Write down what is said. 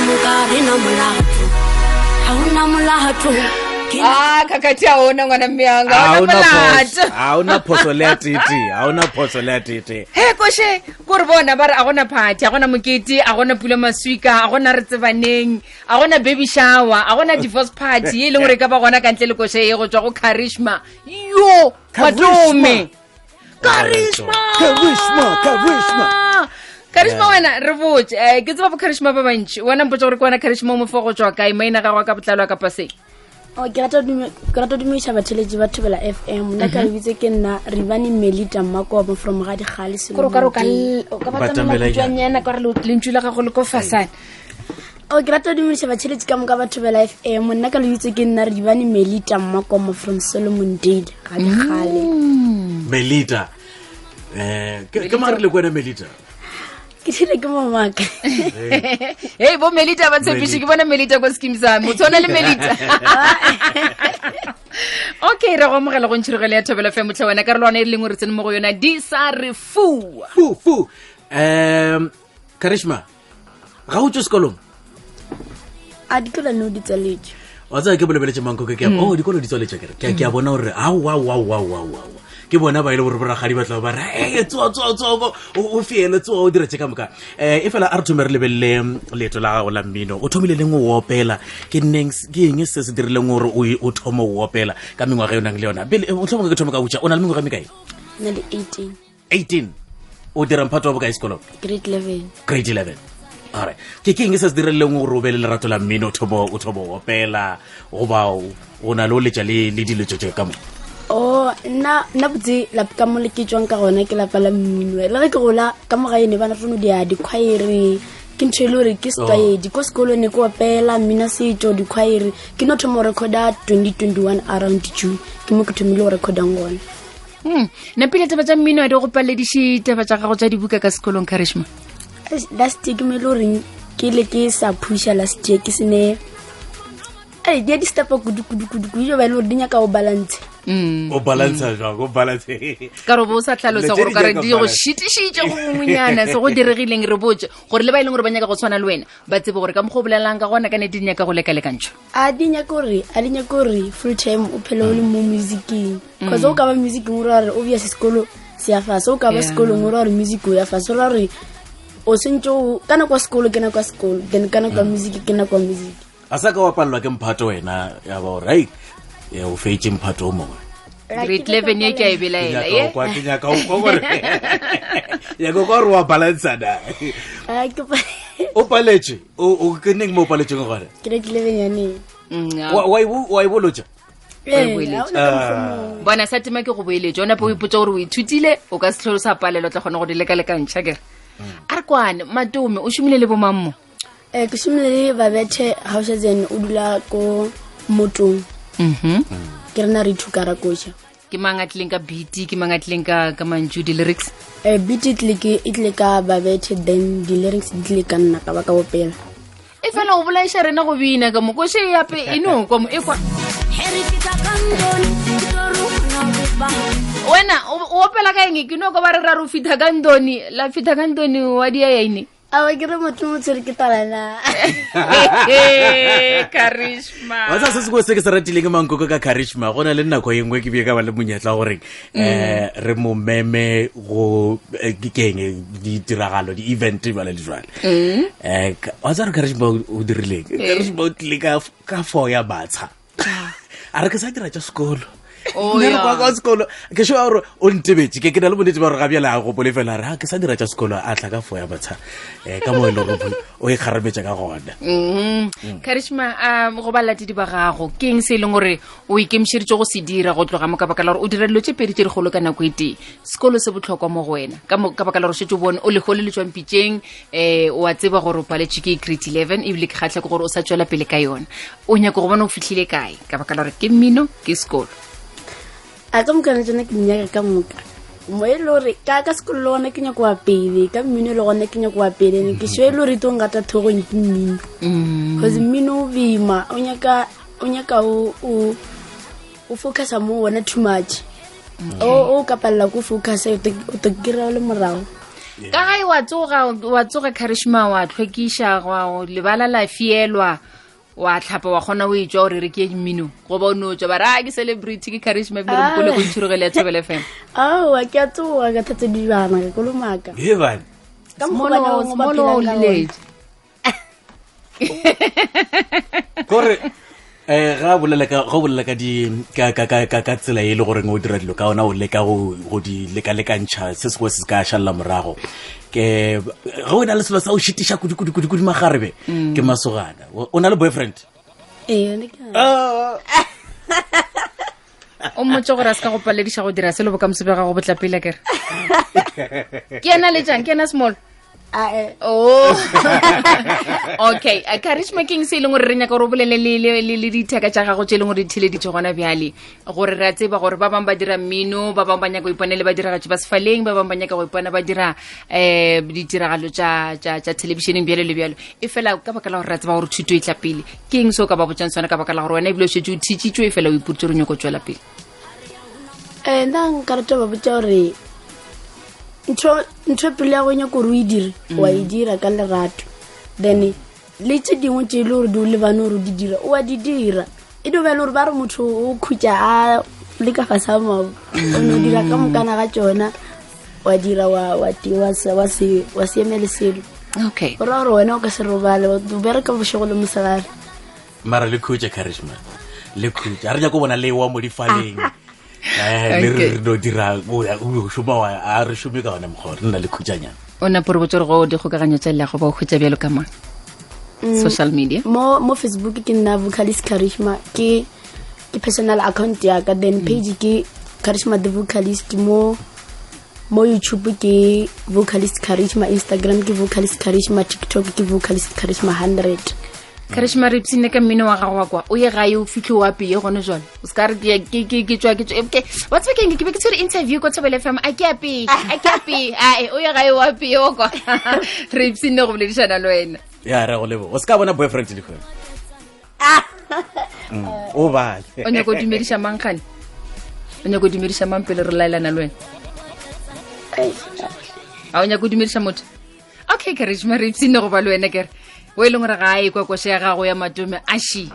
moka re na molato ga ona molato Ah, khakhathi a ona ngwana mme anga Ha ona ona molato phoso ha ona phoso le ya tete ha ona phoso le ya tete he koshe kore bona ba re a gona party a gona mokete a gona pula maswika a gona re tsebaneng a gona baby shower a gona divorce party e leng gore e ka ba gona ka ntle le koshe e go tswa go charisma yo matome Charisma. Charisma, charisma. charisma wena re botse um ke tseba bo charisma ba bantši wena mpotsa gore ke wena charisma o mofe go tswa kae maina gago a ka botlalo a ka paseng Oh, ke rata ho dumedisa batheletši ba thobela f m nna ka lebitse ke nna ribane melita mmakobo from ga dikgale kore o ka re o ka l- o ka Batamela batamela kutswanyana ka gore lentšu la gago le ko fasane o Oh, ke rata ho dumedisa batheletši ka moka ba thobela f m nna ka lebitse ke nna ribane melita mmakomo from solomon dale ga dikgale melita eh ke ke mare le kwena melita ke dire ke mamaka hei bo melita ba tshepiše ke bona melita ko skim sa me o tshwana le melita okay re go amogela go ntšhirogelo ya thobelo fe motlhe wena karolwana e le lengwe re tsene mo go yona di sa re fua fu fu um karishma ga o tswe sekolong a dikolo no di tswaletše wa tsaya ke bolebeletse mankoko ke oh dikolo di tswaletše kere ke ke a bona gore aowaowaowaowa ke bona ba e le gore boragadi ba tla ba re e tsoa tsoa tsoa o fiele tsoa o dira tse ka moka um e fela a re thome re lebelele leeto la gago la mmino o thomile leng o opela ke neng ke eng se se dirileng gore o thome o opela ka mengwaga e o nang le yona pele mohlomongwe ke thome ka botša o na le mengwaga e mekae nna le 18 18 o dira mphato wa bokae sekolong grade 11 grade 11 alright ke ke eng se se dirileng gore o be le lerato la mmino o thomo o thomo o opela goba o na le o letša le le dilo tše tše ka mo o nna nna botse lapa ka mo le ke tswang ka gona ke lapa la mmino le ge ke gola ka mo gae ne ba rano dia dikhwaere ke ntho e le gore ke setlwaedi ko sekolong ne ke opela mmino setso dikhwaere ke no thoma go recorda 2021 around june ke mo ke thomile go recordang gona Napile taba tša mmino a di go palediše taba tša gago tša dibuka ka sekolong charisma last year ke mo e le goreng ke le ke sa phusha last year ke sene ei di a di-stepa kudu kudu kudu kudu jo ba e le gore di nyaka o balance o balance jwang o balance ka re bo o sa tlhalosa Dilo tse gore di ka re nyaka di go balance. šitišitše go gongwenyana se go diregileng re botse gore le ba e leng gore ba nyaka go tshwana le wena ba tsebe gore ka mokgwa o bolelang ka gona ka nete di nyaka go lekalekantšhwa a di nyake gore a di nyake gore full time o phele o le mo musicing cause o ka ba musicing o ra gore obvious sekolo se ya fase o ka ba sekolong o ra gore music o ya fase o ra gore o sentse o ka nako ya sekolo ke nako ya sekolo then ka nako ya music ke nako ya music a sa ka wa palelwa ke mphato wena ya ba gore ei o feitše mphato o mongwe grade 11 ye ke a e belaela Ke nyaka ye go kwa- ke nyaka go kwa gore nyaka go kwa gore wa balansa na Ah, ke pa- o paletše o ke neng mo o paletšeng gone grade 11 yaneng Wa e e bolotša Ee, boeletša. ha ona ka mokgwa bona sa tema ke go boeletša o nape o ipotsa gore o ithutile o ka se tlhole o sa palelwa o tla kgona go di lekalekantšha kere a re kwane matome o šomile le bomammo Eh, ke šomile le babethe gaošetsene o dula ko motong ke rena re ithuka ra koša ke mang a tlileng ka beat ke mang a tlileng ka ka mantšu di-lyrics um beat e tlile ke- e tlile ka babethe then di-lyrics di tlile ka nna ka ba ka opela e fela o bolaiša rena go bina ka mo koše yape e no kwa mo e kwa wena o o opela ka eng ke no kwa ba re ra re o fitha ka ndoni la fitha ka ndoni wa dia yaine awa ke re motho mo tshwere ke talana charisma wa tsa se sengwe se ke se ratileng mankoko ka charisma go na le nako e nngwe ke bie ka ba le monyetla wa gore um re mo meme go eh, ke keng ditiragalo di-event jale le jale um wa tsa re charisma o dirileng charisma o tlile ka fo ya batsha a re ke sa dira tša sekolo Oh, Nna re yeah. kwa kwa sekolo ke sure gore o ntebetse ke ke na le bonnete ba gore ga bjale a gopole fela a re "Ah, ke sa dira tša sekolo a tla ka fo ya batsha um ka mo e le gore o ikgarametša ka gona charisma um go balatedi ba gago ke eng se e leng gore o ikemišeditse go se dira go tloga mo ka baka la gore o dira dilo tse pedi tse dikgolo ka nako e tee sekolo se botlhokwa mo go wena ka mo- ka baka la gore o šetse o bone o legole le tswang pitšeng um o a tseba gore o paletswe ke grade 11 ebile ke kgatlha ke gore o sa tswela pele ka yona o nyaka go bona o fitlhile kae ka baka la gore ke mmino ke sekolo a ka moka tsone ke dinyaka ka moka mo e le gore ka ka sekolo le gona ke nyako wa pele ka mmino le gona ke nyako wa pele ne ke sure e le gore e tlo ngata thogong ke mmino cause mmino o boima o nyaka o nyaka o o o focusa mo wona too much o o ka palela ko focusa o to kry-a o le morago. Ka gae wa tsoga, wa tsoga Charisma, wa tlhwekiša, wa lebala la fielwa, wa tlhapa, wa kgona o etswa gore re ke mmino, goba o no tswa ba re a ke celebrity ke Charisma ebile re mokole go itshirogele ya Thobela FM. Aowa, ke a tsoga ka thatse dijana ka kolomaka. He bane. Ka mokgwa bana bangwe ba Small phelang o ka gona. leletse. Kore ga bolela ka go bolela ka di ka ka ka ka ka tsela e le goreng o dira dilo ka ona, o leka go go di lekalekantšha se sengwe se se ka šalla morago. Ke ge o na le selo sa o šitiša kudu kudu kudu kudu magarebe ke masogana. O na le boyfriend? Ee, yone ke. O mmotse gore a se ka go palediša go dira selo bokamoso bja gago bo tla pele kere. Ke ena le jang, ke ena small. Oh. Okay, Charisma, keng se e leng gore re nyaka gore o bolele le ditheka tša gago tše e leng gore di theleditše gona bjale, gore re a tseba gore ba bangwe ba dira mmino, ba bangwe ba nyaka go ipona le badiragatši ba sefaleng, ba bangwe ba nyaka go ipona ba dira ditiragalo tša thelebišeneng bjalo le bjalo, e fela ka baka la gore re a tseba gore thuto e tla pele, ke eng se o ka ba botsang sona ka baka la gore wena ebile o šetše o thitšitšwe, e fela o ipoditše gore o nyako tšwela pele? Nna nka rata ba botša gore ntho pele ya go nyaka gore o e dire, wa e dira ka lerato, then le tse dingwe tse e le gore di o lebane gore o di dira, o a di dira. E dio ba e le gore ba re motho o khutša a le ka fase ga mabu, o no dira ka mokana ga tšona, wa dira wa ti, wa se, wa se, wa se emele selo. Okay. O ra gore wena o ka se robale, o bereka bošego le mosegare. Mara le khutše Charisma, le khutše. A re nyako bona le wa mo difaleng. Le re no dira, o ya, o šoma wa, a re šome ka ona mokgwa, re nna le khutšanyana. O napo re botse gore go dikgokaganyo tša leago ba o hwetša bjalo ka mang? Social media? Mo Facebook ke nna Vocalist Charisma, ke personal account ya ka, then page ke Charisma the Vocalist, mo YouTube ke Vocalist Charisma, Instagram ke Vocalist Charisma, TikTok ke Vocalist Charisma 100. Charisma, re ipshinne ka mmino wa gago wa kwa, o ye gae o fitlhe o apeye gone jwale, o se ka re ke tswa, ke tswa, okay, wa tseba keng, ke be ke tshwere interview ko Thobela FM, a ke apeye, a ke apeye, ae, o ye gae o apeye o kwa. Re ipshinne go boledišana le wena. Ya, re go leboga. O se ka bona boyfriend le kgwebo. O bale. O nyaka go dumediša mang gane? O nyaka go dumediša mang pele re laelana le wena? A o nyaka go dumediša motho? Okay, Charisma, re ipshinne go ba le wena kere. O e leng gore ga a e kwa koša ya gago ya matome a shi.